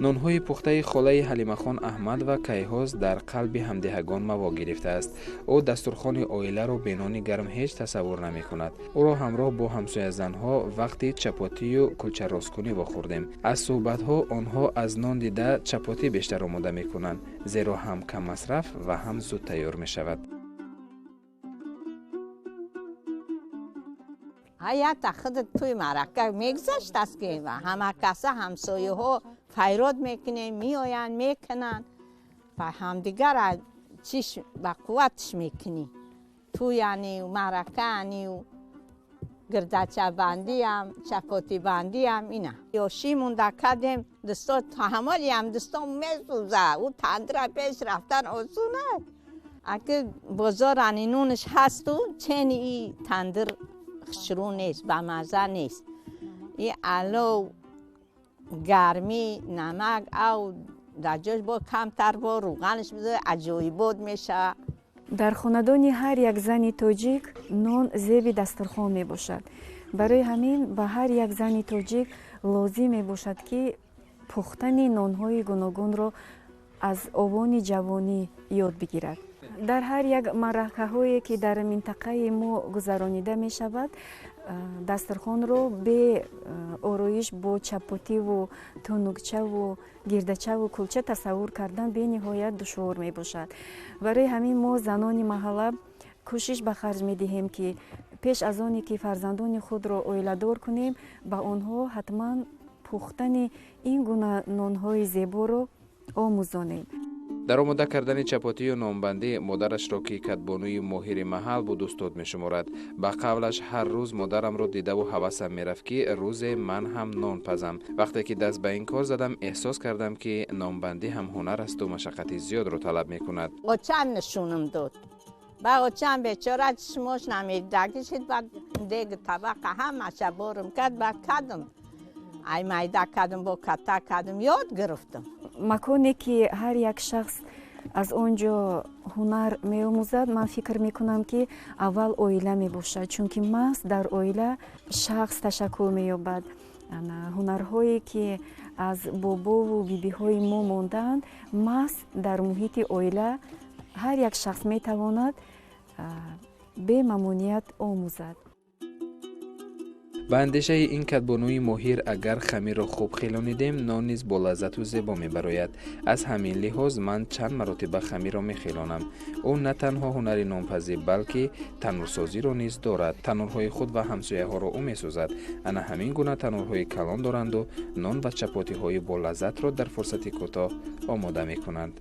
Нонҳои пухтаи холаи Ҳалимахон Аҳмад ва кайҳоз дар қалби ҳамдеҳагон маво гирифтааст. Ӯ дастурхони оиларо бе нони гарм ҳеҷ тасаввур намекунад. Ӯро ҳамроҳ бо ҳамсоязанҳо вақти чапотию кулчаросткунӣ вохӯрдем. Аз суҳбатҳо онҳо аз нон дида чапотӣ бештар омода мекунанд, зеро ҳам каммасраф ва ҳам зуд тайёр мешавад. Ҳаята худат тӯи маърака мегузаштааст, ки ҳама каса ҳамсояҳо файрод мекунем, меоянд, мекунанд ва ҳамдигара чиш ба қувватш мекунӣ. Тӯяни, маъракаанию, гирдачабандиам, чапотибандиам ина. Ёшӣ монда кардем, дусто таҳаммолиам дустом месӯза, ӯ тандира пеш рафтан осон аст. Аки бозорани нунаш ҳасту чени и тандир хушрӯ нест, бамазза нест. И алов, гармӣ, намак ав дар ҷош бо камтар бо рӯғанаш бизори, аҷоибот мешавад. Дар хонадони ҳар як зани тоҷик нон зеби дастурхон мебошад. Барои ҳамин ба ҳар як зани тоҷик лозим мебошад, ки пухтани нонҳои гуногунро аз овони ҷавонӣ ёд бигирад. Дар ҳар як маъракаҳое, ки дар минтақаи мо гузаронида мешавад, дастурхонро бе ороиш бо чапотиву тунукчаву гирдачаву кулча тасаввур кардан бениҳоят душвор мебошад. Барои ҳамин мо занони маҳалла кӯшиш ба харҷ медиҳем, ки пеш аз оне ки фарзандони худро оиладор кунем, ба онҳо ҳатман пухтани ин гуна нонҳои зеборо омӯзонем. Дар омода кардани чапотию нонбандӣ модарашро, ки кадбонуи моҳири маҳал буд, устод мешуморад. Ба қавлаш, ҳар рӯз модарамро дидаву ҳавасам мерафт, ки рӯзе ман ҳам нон пазам. Вақте ки даст ба ин кор задам, эҳсос кардам, ки нонбандӣ ҳам ҳунар асту машаққати зиёдро талаб мекунад. Очам нишонам дод. Ба очам бечора чишмош намедидагӣ шуд, баъд дег табақа ҳамаша борам кард, баъд кардам. Ай майда кардам, бо ката кардам, ёд гирифтам. Маконе ки ҳар як шахс аз он ҷо ҳунар меомӯзад, ман фикр мекунам, ки аввал оила мебошад, чунки маҳз дар оила шахс ташаккул меёбад. Ҳунарҳое ки аз бобову бибиҳои мо мондаанд, маҳз дар муҳити оила ҳар як шахс метавонад бемамоният омӯзад. Ба андешаи ин кадбонуи моҳир, агар хамирро хуб хелонидем, нон низ бо лаззату зебо мебарояд. Аз ҳамин лиҳоз ман чанд маротиба хамирро мехелонам. Ӯ на танҳо ҳунари нонпазӣ, балки таннурсозиро низ дорад. Таннурҳои худ ва ҳамсояҳоро ӯ месозад. Ана ҳамин гуна таннурҳои калон доранду нон ва чапотиҳои болаззатро дар фурсати кӯтоҳ омода мекунанд.